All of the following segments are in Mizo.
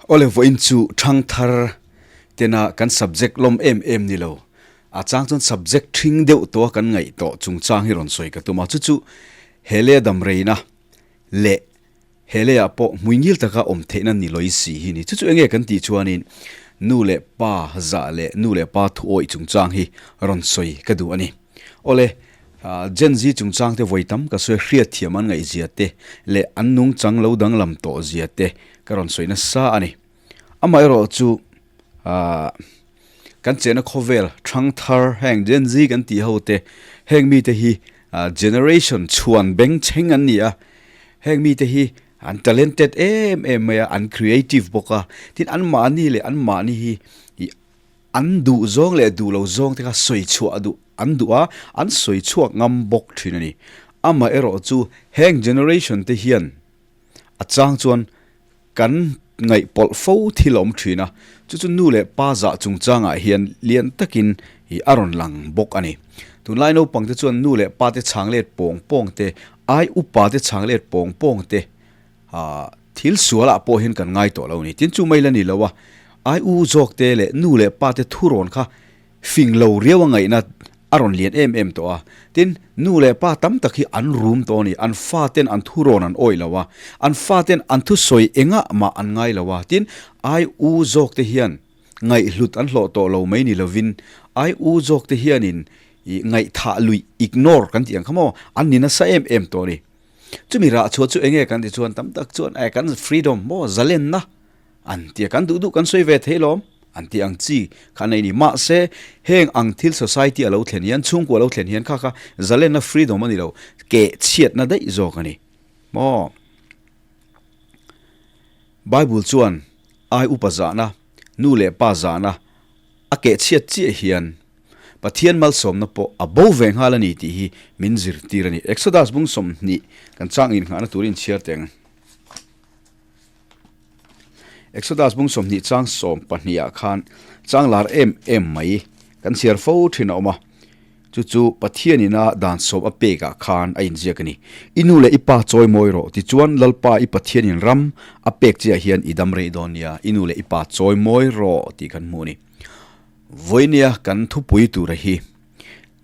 Awle vawiin chu thangthar tena kan subject lawm em em ni lo, a chang chuan subject thing deuh tawha kan ngaih tawh chungchang hi rawn sawi ka tum a, chu chu he lei a dam reina leh he leiah pawh hmuingil taka awm theihna ni lawi si hi ni. Chu chu enge kan tih chuanin nu leh pa zah leh nu leh pa thuawih chungchang hi rawn sawi ka duh a ni. Awle, Gen Z chungchang te vawi tam ka sawi hriatthiam an ngaihzia te leh an nungchang lo danglam tawh zia te ka rawn sawi nasa a ni. Amaherawh chu kan chehna khawvel thangthar heng Gen Z kan tih ho te heng mite hi generation chhuan bengchheng an ni a, heng mite hi an talented em em mai a, an creative bawk a, tin anmahni leh anmahni hi An duh zawng leh duh lo zawng te kha sawi chhuah duh an duh a, an sawi chhuak ngam bawk thin a ni. Amaherawh chu heng generation te hian a chang chuan kan ngaihpawlh fo thil a awm thin a, chu chu nu leh pa zah chungchangah hian lian takin i a rawn lang bawk a ni. Tunlai naupang te chuan nu leh pa te chhang let pawng pawng te, ai upa te chhang let pawng pawng te, Ahh thil sual ah pawh hian kan ngai tawh lo ni. Tin chu mai la ni lo a, ai u zawk te leh nu leh pa te thurawn kha fing lo riau a ngaihna a rawn lian em em tawh a. Tin, nu leh pa tam tak hi an rum tawh a ni, an fa ten an thurawn an awih lo a, an fa ten an thusawi engah mah an ngai lo a. Tin, ai u zawk te hian ngaihhlut an hlawh tawh lo mai ni lovin, ai u zawk te hianin ih ngaihthah luih, ignore, kan tih ang kha maw, an ni nasa em em tawh a ni. Chumi rah chhuah chu enge kan ti chuan tam tak chuan eh kan freedom maw zalenna an tia kan duh duh kan sawi ve thei lawm an tih ang chi kha an nei ni. Mahse heng ang thil society a lo thlen hian chhungkua a lo thlen hian kha kha zalenna freedom a ni lo keh chhiatna daih zawk a ni maw. Bible chuan ai upa zahna nu leh pa zahna a keh chhiat chiah hian Pathian malsawmna pawh a bo ve nghal a ni tih hi min zirtir a ni. Exodus bung 20 kan chang inngahna turin chhiar teh ang. Exodus bung 20 chang 12 ah khan chang lar em em mai kan chhiar fo thin a awm a. Chu chu Pathian ina dan sawm a pek ah khan a inziak a ni. I nu leh i pa chawi mawi rawh tichuan Lalpa i Pathian in ram a pek chiah hian i dam rei dawn nia. I nu leh i pa chawi mawi rawh tih kan hmu a ni. Vawinia kan thupui tura hi,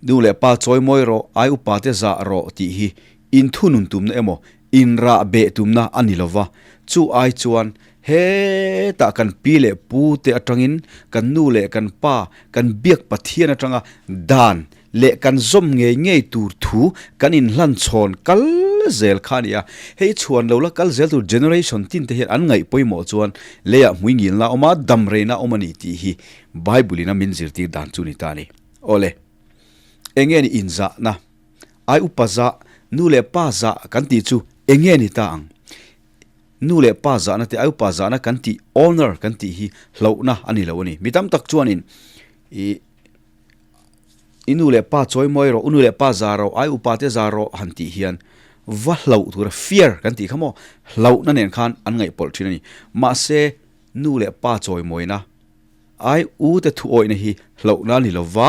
Nu leh pa chawi mawi rawh, ai upa te zah rawh tih hi inthunun tumna emaw inrah beh tumna a ni lova, chu ai chuan hetah kan pi leh pu te atangin kan nu leh kan pa kan biak Pathian atanga dan leh kan zawm ngei ngei tur thu kan inhlan chhawn kal zel kha a ni a. Hei chhuan lo la kal zel tur generation tin te hian an ngaih pawimawh chuan leiah hmuingilna a awm a, dam reina a awm a ni tih hi Bible in a min zirtir dan chu ni ta a ni. Awle, enge ni inzahna, ai upa zah, nu leh pa zah kan tih chu enge ni ta ang? Nu leh pa zahna te, ai upa zahna kan tih, honor kan tih hi hlauhna a ni lo a ni. Mi tam tak chuanin ih. I nu leh pa chawi mawi rawh, u nu leh pa za rawh, ai upa te za rawh han tih hian va hlauh tura fear kan tih kha maw, hlauhna nen khan an ngaihpawlh thin a ni. Mahse, nu leh pa chawi mawina, ai u te thuawihna hi hlauhna a ni lo va,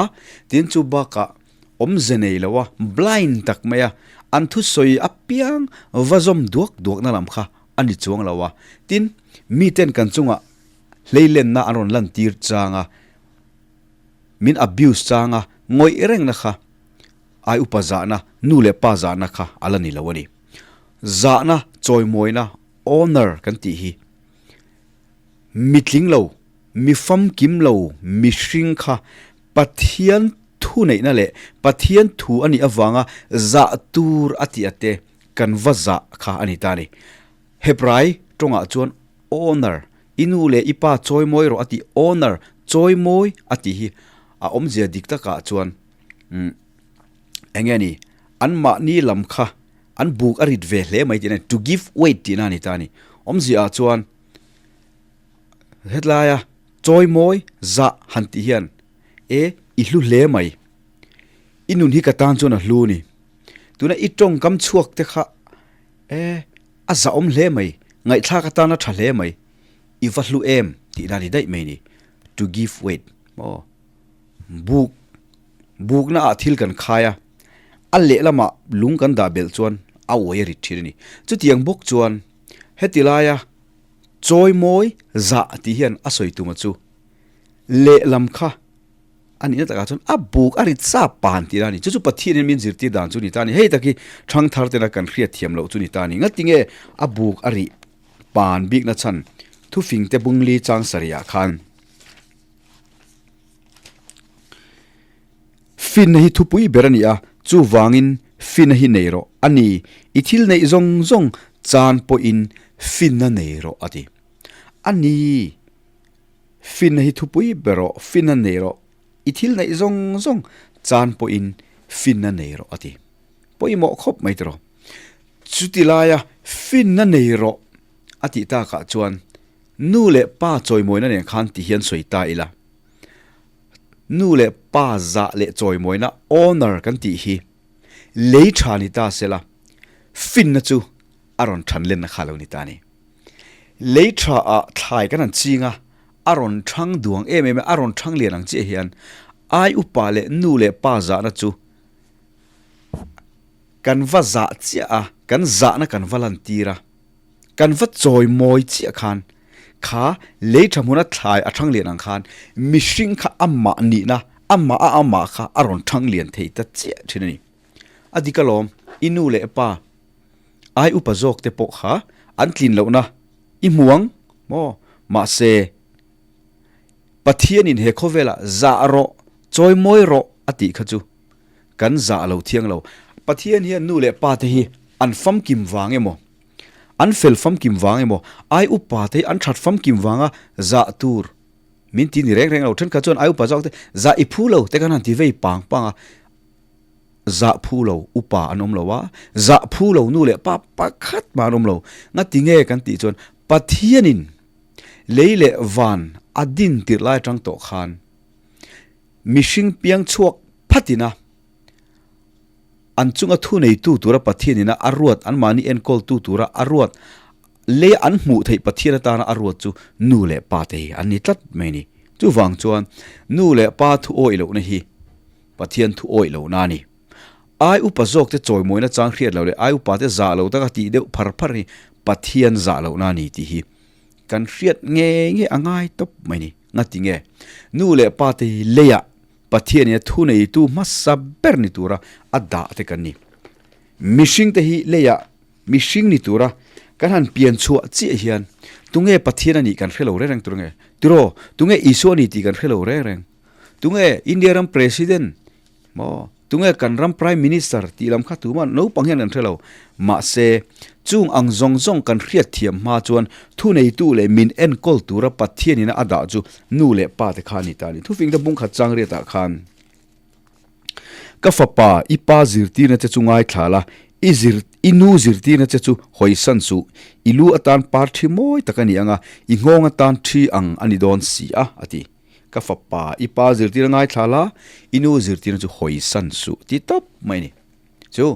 tin chu bakah awmze nei lo a, blind tak mai a, an thusawi apiang va zawm duak duakna lam kha a ni chuang lo a. Tin, miten kan chungah hleilenna an rawn lantir chang a, Min abuse changa ngawih rengna kha ai upa zahna, nu leh pa zahna kha a la ni lo a ni. Zahna, chawimawina, honour kan tih hi mitling lo, mi famkim lo mihring kha Pathian thu neihna leh Pathian thu a nih avanga zah tur a tih a te kan va zah kha a ni ta a ni. Hebrai tawngah chuan honour I nu leh i pa chawimawi rawh a tih, honour, chawimawi a tih hi a awmzia dik takah chuan umm eng nge ni, anmahni lam kha an buk a rit ve hle mai tihna a ni, to give weight tihna a ni ta a ni. Awmzia ah chuan hetlaia chawimawi zah han tih hian e i hlu hle mai, i nun hi ka tan chuan a hlu a ni, tuna i tawngkam chhuak te kha e A zahawm hle mai, ngaihthlak atana tha hle mai, i va hlu em tih dan i daih mai ni, to give weight maw? Buk, bukna ah thil kan khai a, a lehlamah lung kan dah belh chuan a uai a rit thin a ni. Chutiang bawk chuan heti laia. Chawimawi zah tih hian a sawi tuma chu lehlam kha a nihna takah chuan a buk a rit sa pan tih a ni. Chu chu Pathianin min zirtir dan chu ni ta a ni. Hei tak hi thangthar tena kan hriat thiam loh chu ni ta a ni. Ngatinge a buk a rih pan bikna chhan thufing te bungli chang sarihah khan Finna hi thupui ber a ni a, chuvangin finna hi nei rawh a ni. I thil neih zawng zawng chan pawhin finna nei rawh a ti. A ni, finna hi thupui ber rawh, finna nei rawh. I thil neih zawng zawng chan pawhin finna nei rawh a ti. Pawimawh khawp mai tiraw. Chuti laia finna nei rawh a tih takah chuan nu leh pa chawimawina nen khan ti hian sawi ta ila. Nu leh pa zah leh chawimawina honour kan tih hi lei tha ni ta sela finna chu a rawn than lenna kha lo ni ta a ni. Lei tha ah thlai kan han ching a, a rawn thang duang em em a, a rawn thang lian ang chiah hian ai upa leh nu leh pa zahna chu kan va zah chiah a, kan zahna kan va lantir a. Kan va chawi mawi chiah khan kha lei tha hmuna thlai a thang lian ang khan mihring kha amah nihna, amah a amah kha a rawn thang lian thei ta chiah thin a ni. A dik alawm, i nu leh pa ai upa zawk te pawh kha an tlin lohna i hmu ang maw? Mahse, Pathianin he khawvelah zah rawh, chawi mawi rawh a tih kha chu kan zah lo thiang lo. Pathian hian nu leh pa te hi an famkim vang emaw, an fel famkim vang emaw, ai upa te hi an that famkim vanga zah tur min ti ni reng reng lo. Thenkhat chuan ai upa zawk te zah i phu lo te khan han ti vei pang pang a, zah phu lo upa an awm lo a, zah phu lo nu leh pa pakhat mah an awm lo. Ngati nge kan tih chuan Pathianin lei leh van a din tirh lai atang tawh khan Mihring piang chhuak phatin a, an chunga thu neitu tura Pathian ina a ruat, anmahni enkawltu tura a ruat, lei an hmuh theih Pathian atana a ruat chu nu leh pa te hi an ni tlat mai a ni. Chuvang chuan nu leh pa thu awih lohna hi Pathian thu awih lohna a ni. Ai upa zawkte chawimawina chang hriat loh leh ai upate zah lo taka tih deuh phar phar hi Pathian zah lohna a ni tih hi kan hriat ngei ngei a ngai tawp mai a ni. Ngati nge? Nu leh pa te hi leiah Pathianin a thuneitu hmasa ber ni tura a dah te kan ni. Mihring te hi leiah mihring ni tura kan han pian chhuah chiah hian tunge Pathian a nih kan hre lo reng reng tur nge? Tiraw, tunge Isua a ni tih kan hre lo reng reng. Tunge India ram President maw? Tunge kan ram Prime Minister tih lam kha tumah naupang hian kan hre lo. Mahse, chung ang zawng zawng kan hriat thiam hma chuan thuneitu leh min enkawl tura Pathianina a dah chu nu leh pa te kha a ni ta a ni. Thufingte bungkhat chang riatah khan, Ka fapa, i pa zirtirna che chu ngaithla la, i zir, i nu zirtirna che chu hawisan suh, i lu atan par thi mawi tak a ni ang a, i nghawng atan thi ang a ni dawn si a, a ti. Ka fapa, i pa zirtir a ngaithla la, i nu zirtirna chu hawisan suh ti tawp mai a ni. Chu,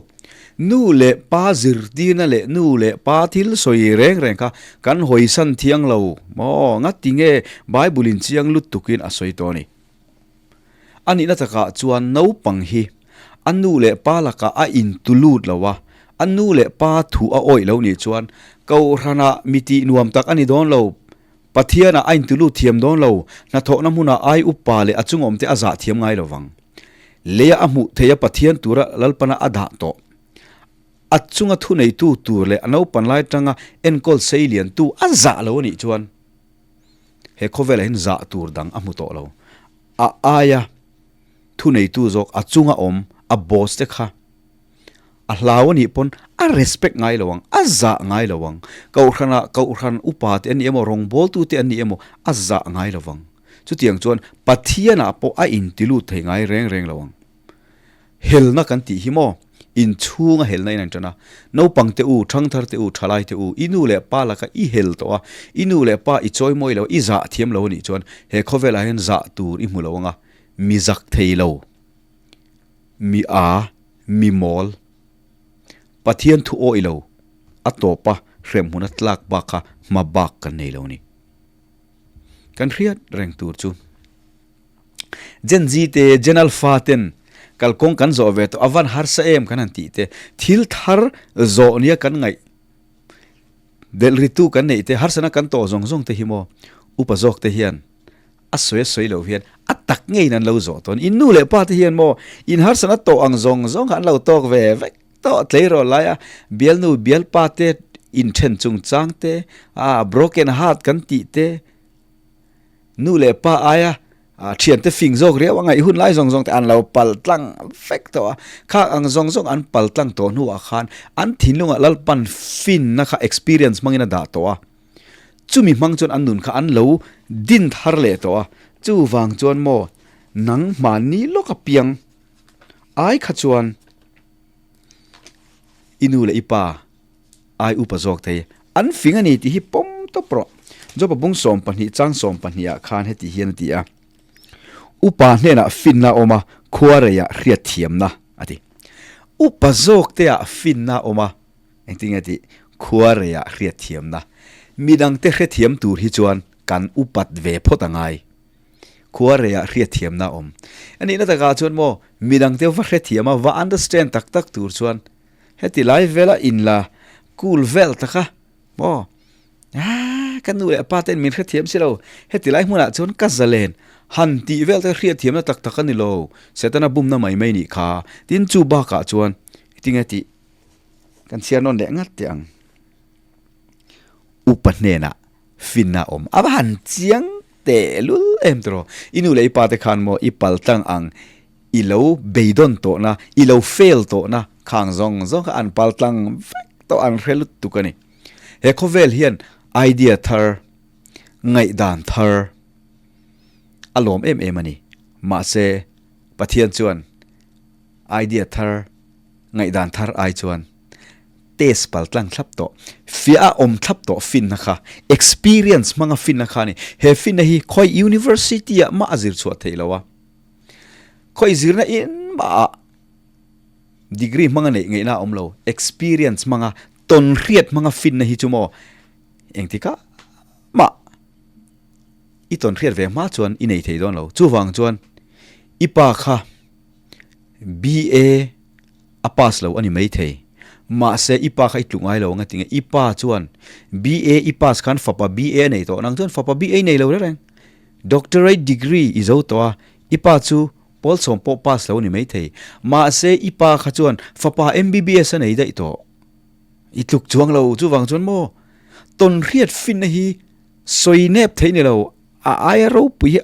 nu leh pa zirtirna leh nu leh pa thil sawi reng reng kha kan hawisan thiang lo maw? Ngati nge Bible in chiang lutukin a sawi tawh a ni. A nihna takah chuan naupang hi a nu leh pa lakah a intu lut lo a, a nu leh pa thu a awih lo nih chuan Kohhranah mi tih nuam tak a ni dawn lo. Pathianah a intulut thiam dawn lo, hnathawhna hmunah ai upa leh a chungawmte a zah thiam ngai lo vang. Leia a hmuh theih a Pathian tura Lalpana a dah tawh. A chunga thuneitu tur leh a naupan lai atanga enkawl sei liantu a zah lo a nih chuan he khawvelah hian zah tur dang a hmu tawh lo. A aia thuneitu zawk a chunga awm a boss te kha A hlau a nih pawn a respect ngai lo ang, a zah ngai lo ang. Kohhranah kohhran upa te an ni emaw, rawngbawltu te an ni emaw, a zah ngai lo vang. Chutiang chuan Pathianah pawh a intilut thei ngai reng reng lo ang. Helna kan tih hi maw, inchhunga helna in an tan a. Naupang te u, thangthar te u, thalai te u, i nu leh pa laka i hel tawh a, i nu leh pa i chawimawi lo, i zah thiam lo a nih chuan he khawvelah hian zah tur i hmu lo ang a, mi zak thei lo. Mi a, mi mawl. Pathian thu awih lo, a tawp a hremhmun a tlak bak kha hma bak kan nei lo ni. Kan hriat reng tur chu. Gen Z te, Gen Alpha ten kalkawng kan zawh ve tawh a van harsa em kan han tih te, thil thar zawh nia kan ngaih. Delh ritu kan neih te, harsatna kan tawh zawng zawng te hi maw upa zawk te hian a sawi a sawi lo hian a tak ngeiin an lo zawh tawn. In nu leh pa te hian maw in harsatna tawh ang zawng zawng kha an lo tawk ve vek tawh tleirawl laia bialnu bialpa te inthen chungchang te, ah broken heart kan tih te, Nu leh pa aia thiante fing zawk riau a ngaih hun lai zawng zawng te an lo pal tlang vek tawh a, khak ang zawng zawng an pal tlang tawh hnuah khan an thinlungah Lalpan finna kha experience hmangin a dah tawh a, chumi hmang chuan an nun kha an lo din thar leh tawh a, chuvang chuan maw nang hmanni lawk apiang ai kha chuan i nu leh i pa Ai upa zawk thei. An fing a ni tih hi pawm tawp rawh. Joba bung 12 chang 12 ah khan heti hian a ti a, Upa hnenah finna a awm a, khua reiah hriatthiamna a ti. Upa zawk te ah finna a awm a, engtin nge tih? Khua reiah hriatthiamna. Midangte hrethiam tur hi chuan kan upat ve phawt a ngai. Khua reiah hriatthiamna a awm. A nihna takah chuan maw, midangte va hrethiam a, va understand tak tak tur chuan Heti lai vela inla cool vel tak a, maw? Aaa, ka nu leh pa ten min hrethiam si lo, heti lai hmunah chuan ka zalen han tih vel te hriatthiamna tak tak a ni lo, Setana bumna mai mai nih kha. Tin, chu bakah chuan tinge tih kan chhiar nawn leh ngat teh ang. Upa hnenah finna awm a va han chiang tehlul em tawh. I nu leh i pa te khan maw i paltlang ang I lo beidawn tawhna, i lo fail tawhna khang zawng zawng kha an pal tlang vek tawh an hre lutuk a ni. He khawvel hian idea thar, ngaihdan thar a lawm em em a ni. Mahse, Pathian chuan idea thar, ngaihdan thar ai chuan test pal tlang thlap tawh, fiah a awm thlap tawh finna kha, experience hmanga finna kha a ni. He finna hi khawi university ah mah a zir chhuah theih lo a. Khawi zirna in mah ah degree hmanga neih ngaihna a awm lo, experience hmanga tawn hriat hmanga finna hi chu maw engtikah mah i tawn hriat ve hma chuan i nei thei dawn lo. Chuvang chuan i pa kha BA a pass lo a ni maithei. Mahse i pa kha i tluk ngai lo ang a ti nge i pa chuan BA i pass khan fapa BA a nei tawh nang chuan fapa BA i nei lo reng reng. Doctorate degree i zo tawh a, i pa chu pawl sawm pawh pass lo a ni maithei. Mahse, i pa kha chuan fapa MBBS a nei daih tawh. I tluk chuang lo, chuvang chuan maw? Tawnhriat finna hi sawi nep theih ni lo, a aia ropui hi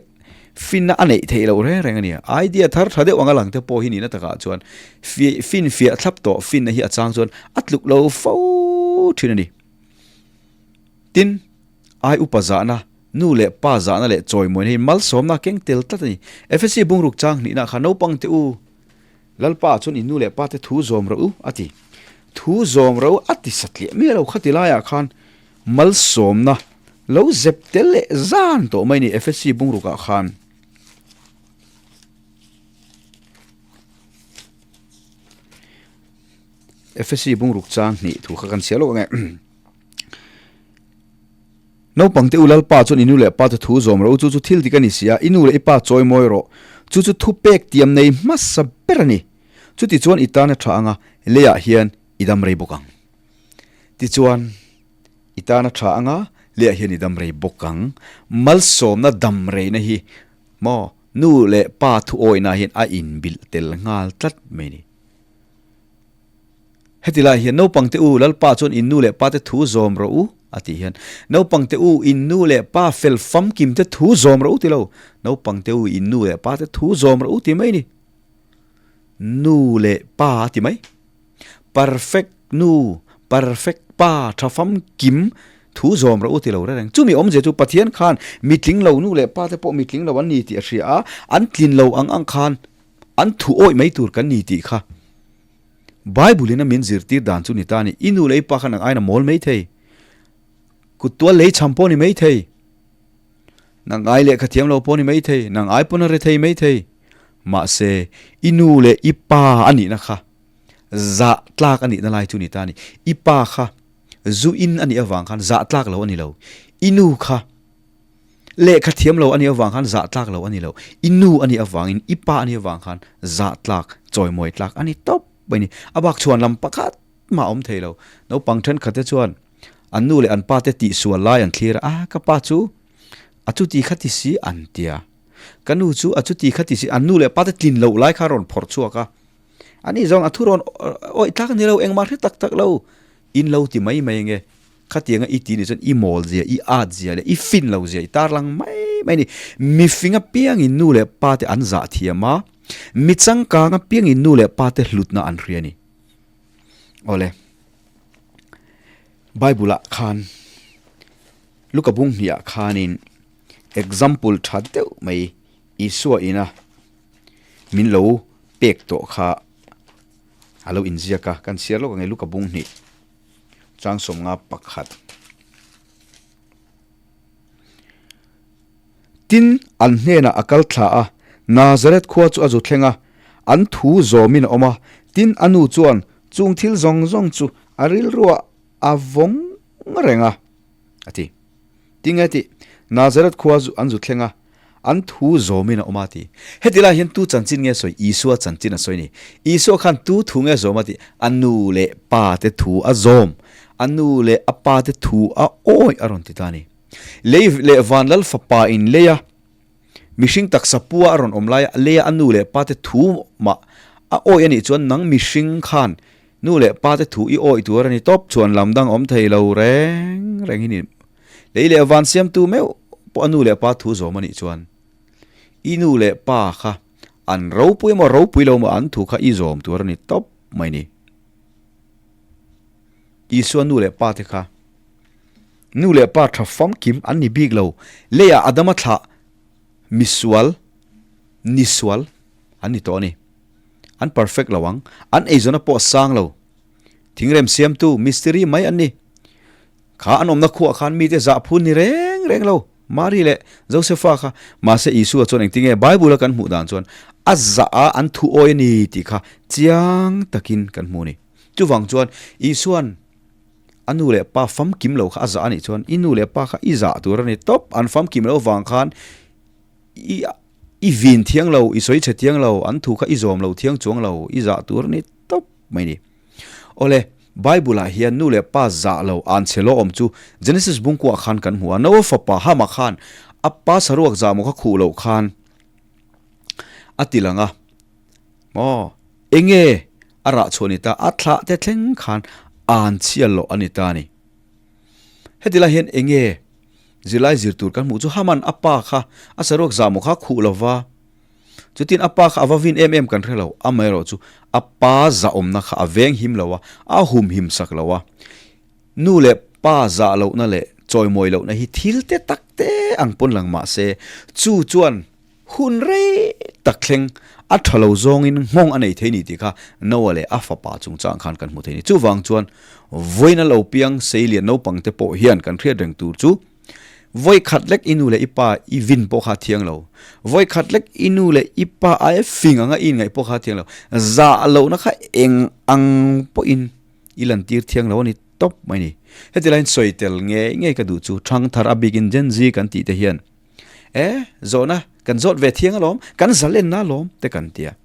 finna a neih theih loh reng reng a ni. Idea thar tha deuh anga lang te pawh hi nihna takah chuan finfiah thlap tawh finna hi a chang chuan a tluk lo fo thin a ni. Tin, ai upa zahna Nu leh pa zahna leh chawimawi hi malsawmna keng tel tlat a ni. Efesi bungruk chang hnihna kha naupang te u, Lalpa chuan in nu leh pa te thu zawm rawh u a ti. Thu zawm rawh u a ti satliah miah lo khati laiah khan malsawmna lo zep tel leh zan tawh mai a ni Efesi bungrukah khan. Efesi bungruk chang hnih thu kha kan chhiar lawk ang e. Naupang te u Lalpa chuan i nu leh pa te thu zawm rawh u, chu chu thil dik a ni si a, i nu leh i pa chawi mawi rawh, chu chu thu pek tiam nei hmasa ber a ni. Chuti chuan i tan a tha anga leiah hian i dam rei bawk ang. Tichuan, i tan a tha anga leiah hian i dam rei bawk ang. Malsawmna dam reina hi maw nu leh pa thu awihna hian a inbilh tel nghal tlat mai a ni. Heti lai hian naupang te u, Lalpa chuan in nu leh pa te thu zawm rawh u, a tih hian, Naupang te u, in nu leh pa fel famkim te thu zawm rawh u ti lo, Naupang te u, in nu leh pa te thu zawm rawh u ti mai ni. Nu leh pa a ti mai. Perfect nu, perfect pa, tha famkim thu zawm rawh u ti lo reng reng. Chumi awmzia chu Pathian khan mitling lo nu leh pa te pawh mitling lo an ni tih a hria a, an tlin lo ang ang khan an thu awih mai tur kan ni tih kha. Bible in a min zirtir dan chu ni ta a ni. I nu leh i pa kha nang aiin a mawl mai thei. Kut tual lei cham pawh a ni mai thei. Nang ai lehkha thiam lo pawh a ni mai thei. Nang ai pawn a re thei mai thei. Mahse, i nu leh i pa a nihna kha zah tlak a nihna lai chu ni ta a ni. I pa kha zu in a nih avang khan zah tlak lo a ni lo. I nu kha Lehkha thiam lo a nih avang khan zah tlak lo a ni lo. I nu a nih avangin, i pa a nih avang khan zah tlak, chawimawi tlak a ni tawp mai a ni. A bak chhuan lam pakhat mah a awm thei lo. Naupang thenkhat te chuan An nu leh an pa te tihsual lai an thlir a, Ah, ka pa chu a chuti kha ti si an tia. Ka nu chu a chuti kha ti si, an nu leh pa te tlin loh lai kha a rawn phawrh chhuak a. Ani zawng a thu rawn awih tlak a ni lo, engmah hre tak tak lo in lo ti mai mai nge. Khatianga i ti nih chuan i mawl zia, i at zia leh i fin lo zia i tarlang mai mai a ni. Mifing apiangin nu leh pa te an zah thiam a, mi changkang apiangin nu leh pa te hlutna an hria a ni. Awle, Bible ah khan Luka bung hnih ah khanin example tha deuh mai Isua ina min lo pek tawh kha a lo inziak a, kan chhiar lawk ang e Luka bung hnih chang sawmnga pakhat. Tin, an hnenah a kal thla a, Nazareth khua chu a zu thleng a, an thu zawmin a awm a, tin a nu chuan chung thil zawng zawng chu a rilruah a vawng reng a, a ti. Tinge tih, Nazareth khua zu an zu thleng a, an thu zawmin a awm a ti. Heti lai hian tu chanchin nge sawi? Isua chanchin a sawi ni. Isua khan tu thu nge zawm a ti? A nu leh pa te thu a zawm, a nu leh a pa te thu a awi a rawn ti ta a ni. Lei leh van lal fapa in lei a, mihring taksa pua a rawn awm lai a, leia a nu leh pa te thu mah a awi a nih chuan nang mihring khan nu leh pa te thu i awi tur a ni tawp chuan lam dang awm thei lo reng reng hi ni. Lei leh van siamtu meuh pawh a nu leh pa thu zawm a nih chuan i nu leh pa kha an ropui emaw ropui lo emaw an thu kha i zawm tur a ni tawp mai ni. Isua nu leh pa te kha Nu leh pa tha famkim an ni bik lo. Leiah Adama thlah misual, nisual an ni tawh a ni. An perfect lo ang. An eizawnna pawh a sang lo. Thingrem siamtu, mistiri mai an ni. Kha an awmna khuah khan mite zah phun ni reng reng lo. Mari leh Josefa kha. Mahse Isua chuan engtinge Bible a kan hmuh dan chuan a zah a an thu awi a ni tih kha chiang takin kan hmu a ni. Chuvang chuan Isuan A nu leh pa famkim lo kha a zah a nih chuan i nu leh pa kha i zah tur a ni tawp. An famkim loh vang khan i i vin thiang lo, i sawi chhe thiang lo, an thu kha i zawm lo thiang chuang lo, i zah tur a ni tawp mai ni. Awle, Bible ah hian nu leh pa zah lo an chhe lo awm chu Genesis bungkuah khan kan hmu a, Noah fapa Hama khan a pa saruak zah maw kha khuh loh khan a ti lang a. Maw? Enge a rah chhuah ni ta? A thlah te thleng khan an chhial loh a ni ta a ni. Heti lai hian enge zirlai zir tur kan hmuh chu Haman a pa kha a saruak zahmawh kha a khuh lo va, chutin a pa kha a va vin em em kan hre lo, amaherawhchu a pa zahawmna kha a veng him lo a, a humhim sak lo a. Nu leh pa zah lohna leh chawimawi lohna hi thil te tak te ang pawn lang mah se, chu chuan Hun rei tak thleng a tha lo zawngin nghawng a nei thei ni tih kha Noah leh a fapa chungchang khan kan hmu thei ni. Chuvang chuan vawiin a lo piang seilian naupang te pawh hian kan hriat reng tur chu vawi khat lek i nu leh i pa i vin pawh kha a thiang lo, vawi khat lek i nu leh i pa aia fing anga i inngaih pawh kha a thiang lo, zah lohna kha eng ang pawhin i lantir thiang lo a ni tawp mai ni. Heti laiin sawi tel ngei ngei ka duh chu Thangthar a bikin Gen Z kan tih te hian E, zawhna kan zawt ve thiang alawm, kan zalenna alawm te kan tia.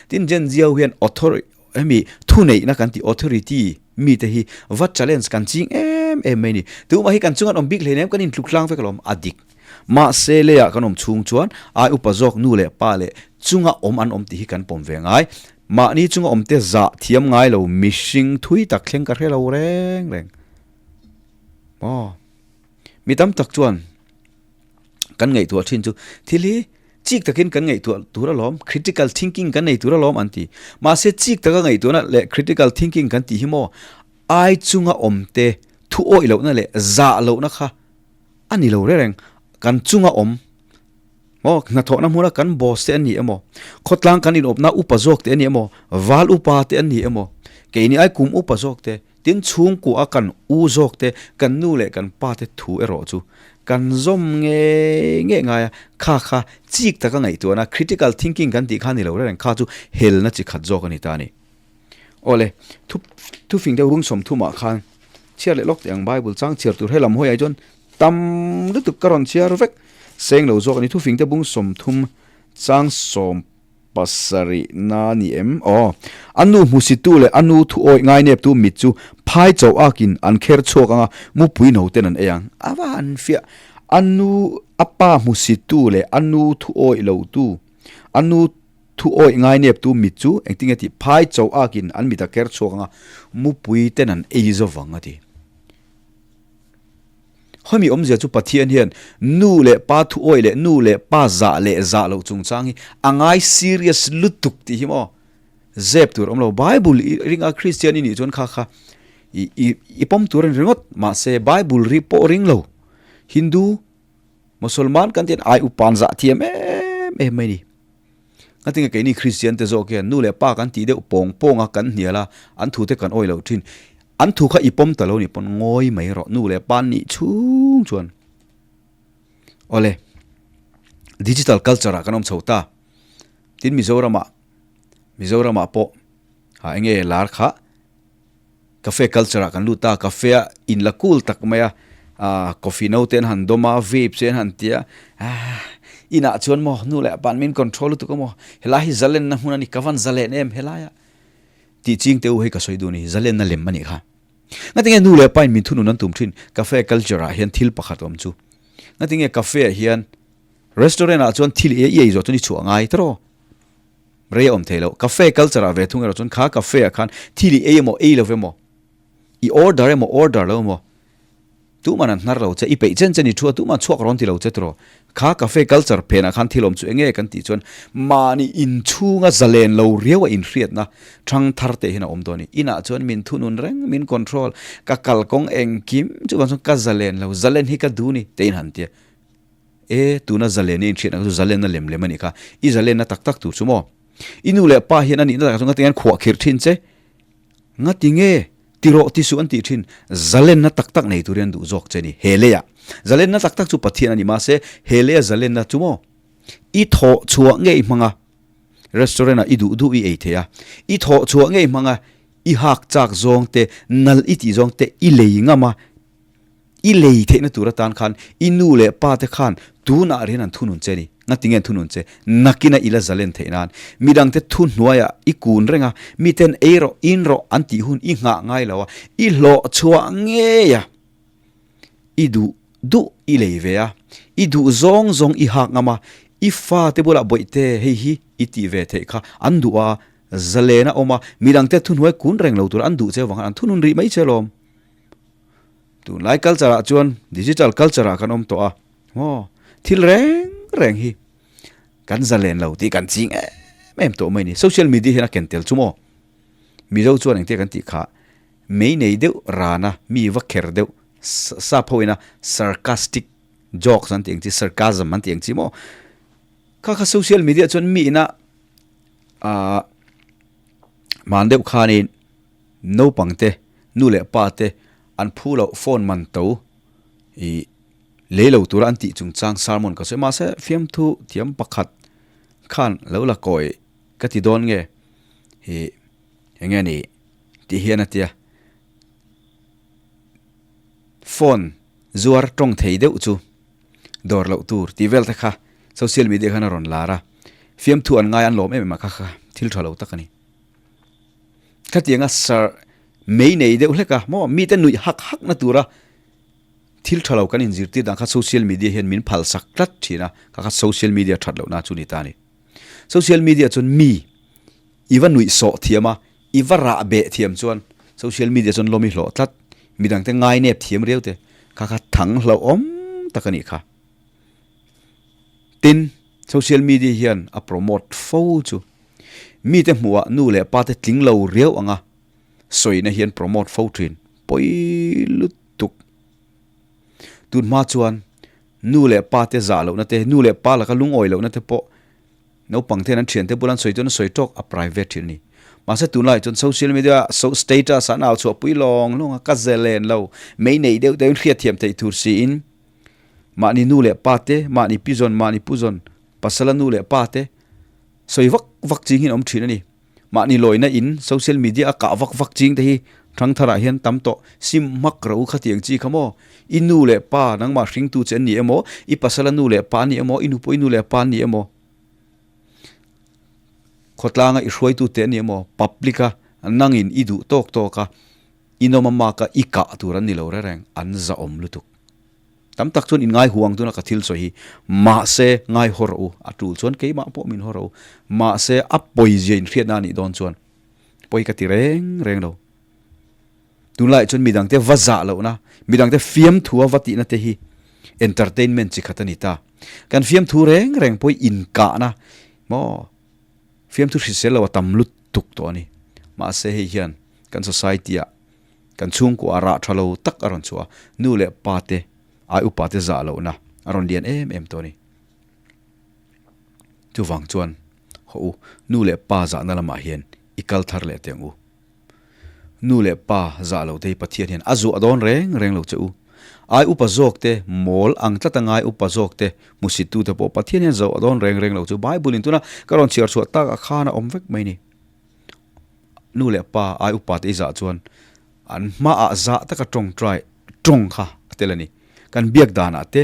Tin, Gen Z ho hian author hemi thuneihna kan tih authority mite hi va challenge kan ching em em mai ni. Tumah hi kan chunga an awm bik hleinem kan intluk tlang vek alawm, a dik. Mahse leiah kan awm chhung chuan ai upa zawk nu leh pa leh chunga awm an awm tih hi kan pawm ve ngai. Mahni chunga awmte zah thiam ngai lo mihring thui tak thleng ka hre lo reng reng. Aw, mi tam tak chuan kan ngaihtuah thin chu thil hi chik takin kan ngaihtuah tur alawm critical thinking kan nei tur alawm an ti mahse chik taka ngaihtuahna leh critical thinking kan tih hi maw ai chunga awm te thu awih lohna leh zah lohna kha a ni lo reng reng kan chunga awm maw hnathawhna hmuna kan boss te an ni emaw khawtlang kan inawpna upa zawk te an ni emaw val upa te an ni emaw keini ai kum upa zawk te Tin, chhungkua a kan u zawk te, kan nu leh kan pa te thu erawh chu kan zawm ngei ngei ngai a, kha kha chik taka ngaihtuahna, critical thinking kan tih kha ni lo reng, kha chu helna chi khat zawk a ni ta a ni. Awle, thu thufing deuh rung sawmthumah khan chhiar leh lawk teh ang Bible chang chhiar tur helam hawiah chuan tam lutuk ka rawn chhiar vek seng lo zawk a ni. Thufing te bung 30 chang sawm. Pasarih na ni em? Aw. A nu hmusitu leh a nu thu awih ngaineptu mit chu phai chauh akin an kher chhuak anga mupui no ten an ei ang. A va han fiah. A nu, a pa hmusitu leh a nu thu awih lotu, a nu thu awih ngaineptu mit chu engtinge tih phai chauh akin an mit a kher chhuak anga mupui ten an ei zo vang a ti. Hemi awmzia chu Pathian hian nu leh pa thu awih leh nu leh pa zah leh zah loh chungchang hi a ngai serious lutuk tih hi maw zep tur awm lo. Bible i ringa Kristian i nih chuan kha kha i i i pawm tur a ni ringawt. Mahse Bible ri pawh ring lo. Hindu, Mosolman kan tih hian ai upan zah thiam em em mai a ni. Ngatinge keini Kristian te zawk hian nu leh pa kan tih deuh pawng pawng a kan hnial a, an thu te kan awih loh thin. An thu kha i pawm ta lo nih pawn ngawi mai rawh nu leh pa nih chhung chuan. Awle, digital culture ah kan awm chho ta. Tin Mizoramah, Mizoramah pawh ha enge lar kha Cafe culture ah kan lut a, cafe a in la cool tak mai a, ah coffee no te an han dawm a, vape te an han ti a, ah inah chuan maw nu leh pan min control lutuk a maw, helai hi zalenna hmun a ni, ka van zalen em helai ah tih ching te u hei ka sawi duh a ni, zalenna lem a nih kha. Ngatinge nu leh pa in min thunun an tum thin, cafe culture ah hian thil pakhat awm chu, ngatinge cafe ah hian restaurant ah chuan thil i ei zawh chuan i chhuah ngai tawh. Rei a awm thei lo. Cafe culture ah ve thung erawh chuan kha cafe ah khan thil i ei emaw ei lo emaw, i order emaw order lo emaw, tuman an hnar lo che, i peih chen chen i thu a tuman chhuak rawn ti lo che tiraw. Kha cafe culture phenah khan thil awm chu enge kan tih chuan mahni inchhunga zalen lo riau a inhriatna thang thar teh hian a awm dawn a ni. Inah chuan min thunun reng, min control, ka kalkawng engkim chuvang chuan ka zalen lo, zalen hi ka duh ni te in han tia. E, tuna zalenna inhriatna kha chu zalenna lem lem a nih kha. I zalenna tak tak tur chu maw? I nu leh pa hian a nihna takah chuan ngatinge an khuah khirh thin che? Ngatinge ti rawh ti suh an tih thin? Zalenna tak tak nei turin an duh zawk che a ni. He leiah zalenna tak tak chu Pathian a ni mahse he leia zalenna chu maw? I thawh chhuah ngei hmanga restaurant ah i duh duh i ei thei a, i thawh chhuah ngei hmanga i hak chak zawng te, nal i tih zawng te i lei ngam a, I lei theihna tur atan khan i nu leh pa te khan tunah rian an thunun che a ni. Ngatinge an thunun che? Nakina i la zalen theih nan. Midangte thu hnuaiah i kun reng a, miten ei rawh, in rawh an tih hun i nghah ngai lo a, i hlawh chhuah ngei a, i duh duh i lei ve a, i duh zawng zawng i hak ngam a, i fate bulah bawihte hei hi i tih ve theih kha an duh a, zalen a awm a, midangte thuhnuai kun reng lo tur an duh che vang khan an thunun rih mai che alawm. Tunlai culture ah chuan digital culture ah kan awm tawh a, maw thil reng reng hi kan zalen lo tih kan ching em em tawh mai a ni. Social media hian a ken tel chu maw? Mizo chuan engtia kan tih kha mei nei deuh rana mi va kher deuh sap ho ina sarcastic jokes an tih ang chi sarcasm an tih ang chi maw? Kha kha social media chuan mi ina ah hman deuh khanin Naupang te, nu leh pa te an phu loh phone man to i lei lo tura an tih chungchang sermon ka sawi. Mahse fiamthu thiam pakhat khan lo la kawi ka ti dawn nge i eng nge ni tih hian a tia. Phone zuar tawng thei deuh chu dawr loh tur tih vel te kha social media khan a rawn lar a. Fiamthu an ngai an lawm em em a kha kha thil tha lo tak a ni. Khatianga sir mei nei deuh hlek a maw mite nuih hak hak na tura thil tha lo kan inzirtir dan kha social media hian min phal sak tlat thin a, kha kha social media that loh na chu ni ta a ni. Social media chuan mi i va nuih sawh thiam a, i va rah beh thiam chuan social media chuan lawm i hlawh tlat, midangte ngai nep thiam riau te kha kha thang hlauhawm tak a nih kha. Tin, social media hian a promote fo chu. Mite hmuhah nu leh pa te tling lo riau anga sawina hian promote fo thin pawi lutuk. Tun hma chuan nu leh pa te zah lohna te, nu leh pa laka lungawi lohna te pawh naupang ten an thiante bulah an sawi chuan an sawi tawk a private thin a ni. Mahse tunlaiah chuan social media so status ah an au chhuah pui lawng lawng a, ka zelen lo, mei nei deuh deuhin hriatthiam theih tur siin mahni nu leh pa te, mahni pi zawn, mahni pu zawn, pasala nu leh pa te, Sawi vak vak ching hi an awm thin a ni. Mahni lawina in social media a kah vak vak ching te hi thangtharah hian tam tawh sim hmak ro u khatiang chi kha maw? I nu leh pa nangmah hringtu che an ni emaw, i pasala nu leh pa an ni emaw, i nupui nu leh pa an ni emaw? Khawtlanga i hruaitu te ani emaw, public a nangin i duh tawk tawk a, i nawm a mak a i kah tur an ni lo reng reng, an zahawm lutuk. Tam tak chuan in ngai huang tuna ka thil sawi hi, mahse ngai haw rawh u, a tul chuan keimah pawh min haw rawh u, mahse a pawizia in hriatna a nih dawn chuan pawi ka ti reng reng lo. Tunlaiah chuan midangte va zah lohna, midangte fiamthua va tihna te hi entertainment chi khat a ni ta. Kan fiamthu reng reng pawh hi inkahna maw fiamthu hrisel lo a tam lutuk tawh a ni. Mahse hei hian kan society ah kan chhungkua rah tha lo tak a rawn chhuah a, nu leh pa te, ai upa te zah lohna a rawn lian em em tawh a ni. Chuvang chuan haw u, nu leh pa zahna lamah hian i kal thar leh teh ang u. Nu leh pa zah lo te hi Pathian hian a zuah dawn reng reng lo che u. Ai upa zawk te, mawl ang tlat a ngai upa zawk te, hmusit tu te pawh Pathian hian zoh a dawn reng reng lo che u. Bible in tuna ka rawn chhiar chhuah tak ah khan a awm vek mai ni. Nu leh pa ai upa te i zah chuan an hma ah zah taka tawngtai tawng kha a tel a ni. Kan biak dan ah te,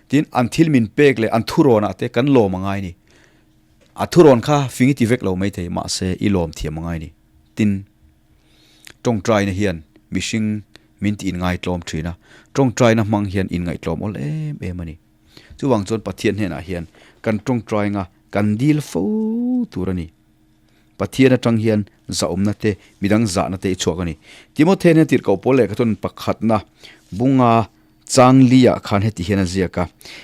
tin an thil min pek leh an thurawn ah te kan lawm a ngai ni. A thurawn kha fing i ti vek lo maithei mahse i lawm thiam a ngai ni. Tin, tawngtaina hian mihring min ti inngaihtlawm thin a, tawngtaina hmang hian inngaihtlawm awl em em a ni. Chuvang chuan Pathian hnenah hian kan tawngtainga kan dil fo tur a ni. Pathian atang hian zahawmna te, midang zahna te i chhuak a ni. Timothy hian tirhkoh pawl lehkha chuan pakhatna bunga Changli ah khan heti hian a ziak a,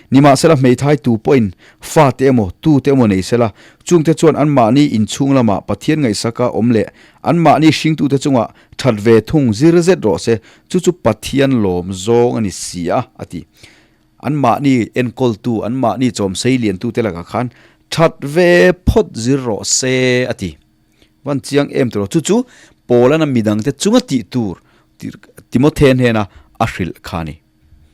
Nimahsela hmeithai tu pawhin fa te emaw, tu te emaw nei sela, chungte chuan anmahni inchhung lamah Pathian ngaihsaka awm leh anmahni hringtute chungah that ve thung zir zet rawh se, chu chu Pathian lawm zawng a ni si a, a ti. Anmahni enkawltu, anmahni chawmsei liantute lakah khan that ve phawt zir rawh se, a ti. Van chiang em tawh lo. Chu chu Paulana midangte chunga tih tur Timothy hnena a hrilh kha a ni.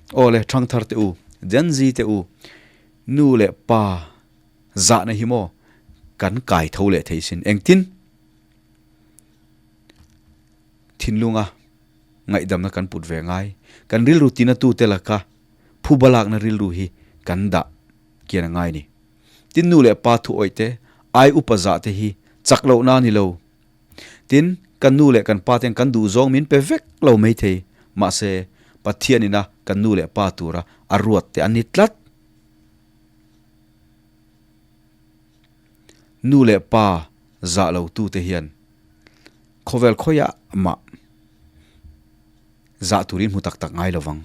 Aw le, Thangthar te u, Gen Z te u, nu leh pa zahna hi maw kan kai tho leh thei sin. Engtin? Thinlunga ngaihdamna kan put ve ngai. Kan rilru tina tute laka phuba lakna rilru hi kan dah kian a ngai ni. Tin nu leh pa thu awih te, ai upa zah te hi chak loh na ni lo. Tin, kan nu leh kan pa ten kan duh zawng min pe vek lo mai thei, mahse Pathian ina kan nu leh pa tura a ruat te an ni tlat. Nu leh pa zah lo tu te hian khawvel khawiah mah zah turin hmu tak tak ngai lovang.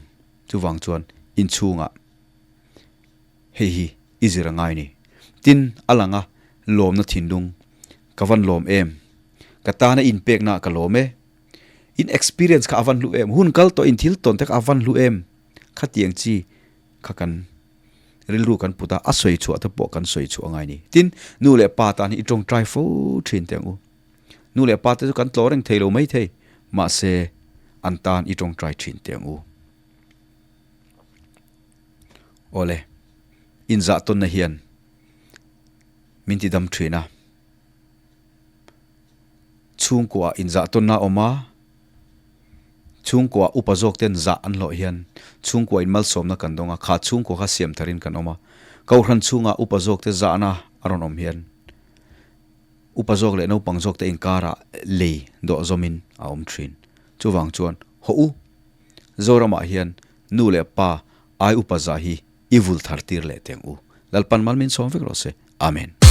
Chuvang chuan inchhungah. Hei hi i zir a ngai ni. Tin, a lang a, lawmna thinlung. Ka van lawm em? Ka tana inpekna ka lawm e. In experience kha a van hlu em? Hun kal tawh in thil tawn te kha a van hlu em? Khatiang chi kha kan rilru kan put a, a sawi chhuah te pawh kan sawi chhuah a ngai ni. Tin, nu leh pa tan hi i tawngtai fo thin teh ang u. Nu leh pa te chu kan tlawh reng thei lo mai thei, mahse an tan i tawngtai thin teh ang u. Awle, inzah tawnna hian min ti dam thin a. Chhungkuaah inzah tawnna a awm a, chhungkuaah upa zawk ten zah an hlawh hian chhungkua in malsawmna kan dawng a, kha chhungkua kha siam tharin kan awm a. Kohhran chhungah upa zawk te zahna a rawn awm hian upa zawk leh naupang zawk te inkarah lei dawh zawmin a awm thin. Chuvang chuan hawh u, Zoramah hian Nu leh Pa ai upa zah hi i vul thar tir leh teng u. Lalpan mal min sawm vek rawh se. Amen.